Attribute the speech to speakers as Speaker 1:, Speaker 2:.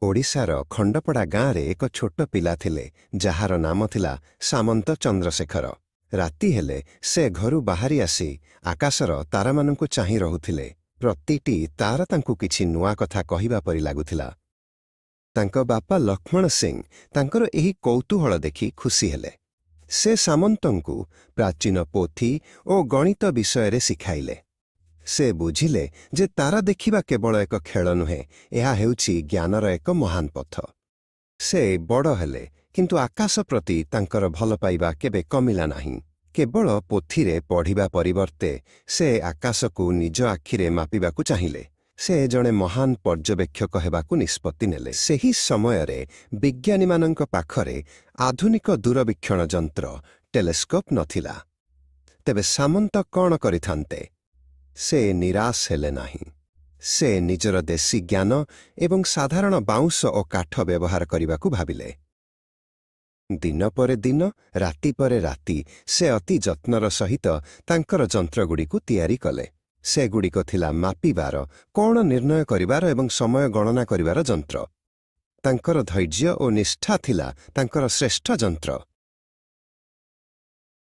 Speaker 1: ଓଡ଼ିଶାର ଖଣ୍ଡପଡ଼ା ଗାଁରେ ଏକ ଛୋଟ ପିଲା ଥିଲେ, ଯାହାର ନାମ ଥିଲା ସାମନ୍ତ ଚନ୍ଦ୍ରଶେଖର। ରାତି ହେଲେ ସେ ଘରୁ ବାହାରି ଆସି ଆକାଶର ତାରାମାନଙ୍କୁ ଚାହିଁ ରହୁଥିଲେ। ପ୍ରତିଟି ତାରା ତାଙ୍କୁ କିଛି ନୂଆ କଥା କହିବା ପରି ଲାଗୁଥିଲା। ତାଙ୍କ ବାପା ଲକ୍ଷ୍ମଣ ସିଂ ତାଙ୍କର ଏହି କୌତୂହଳ ଦେଖି ଖୁସି ହେଲେ। ସେ ସାମନ୍ତଙ୍କୁ ପ୍ରାଚୀନ ପୋଥି ଓ ଗଣିତ ବିଷୟରେ ଶିଖାଇଲେ। ସେ ବୁଝିଲେ ଯେ ତାରା ଦେଖିବା କେବଳ ଏକ ଖେଳ ନୁହେଁ, ଏହା ହେଉଛି ଜ୍ଞାନର ଏକ ମହାନ ପଥ। ସେ ବଡ଼ ହେଲେ, କିନ୍ତୁ ଆକାଶ ପ୍ରତି ତାଙ୍କର ଭଲପାଇବା କେବେ କମିଲା ନାହିଁ। କେବଳ ପୋଥିରେ ପଢ଼ିବା ପରିବର୍ତ୍ତେ ସେ ଆକାଶକୁ ନିଜ ଆଖିରେ ମାପିବାକୁ ଚାହିଁଲେ। ସେ ଜଣେ ମହାନ ପର୍ଯ୍ୟବେକ୍ଷକ ହେବାକୁ ନିଷ୍ପତ୍ତି ନେଲେ। ସେହି ସମୟରେ ବିଜ୍ଞାନୀମାନଙ୍କ ପାଖରେ ଆଧୁନିକ ଦୂରବୀକ୍ଷଣ ଯନ୍ତ୍ର ଟେଲିସ୍କୋପ୍ ନଥିଲା। ତେବେ ସାମନ୍ତ କ'ଣ କରିଥାନ୍ତେ? ସେ ନିରାଶ ହେଲେ ନାହିଁ। ସେ ନିଜର ଦେଶୀ ଜ୍ଞାନ ଏବଂ ସାଧାରଣ ବାଉଁଶ ଓ କାଠ ବ୍ୟବହାର କରିବାକୁ ଭାବିଲେ। ଦିନ ପରେ ଦିନ, ରାତି ପରେ ରାତି ସେ ଅତି ଯତ୍ନର ସହିତ ତାଙ୍କର ଯନ୍ତ୍ରଗୁଡ଼ିକୁ ତିଆରି କଲେ। ସେଗୁଡ଼ିକ ଥିଲା ମାପିବାର, କୋଣ ନିର୍ଣ୍ଣୟ କରିବାର ଏବଂ ସମୟ ଗଣନା କରିବାର ଯନ୍ତ୍ର। ତାଙ୍କର ଧୈର୍ଯ୍ୟ ଓ ନିଷ୍ଠା ଥିଲା ତାଙ୍କର ଶ୍ରେଷ୍ଠ ଯନ୍ତ୍ର।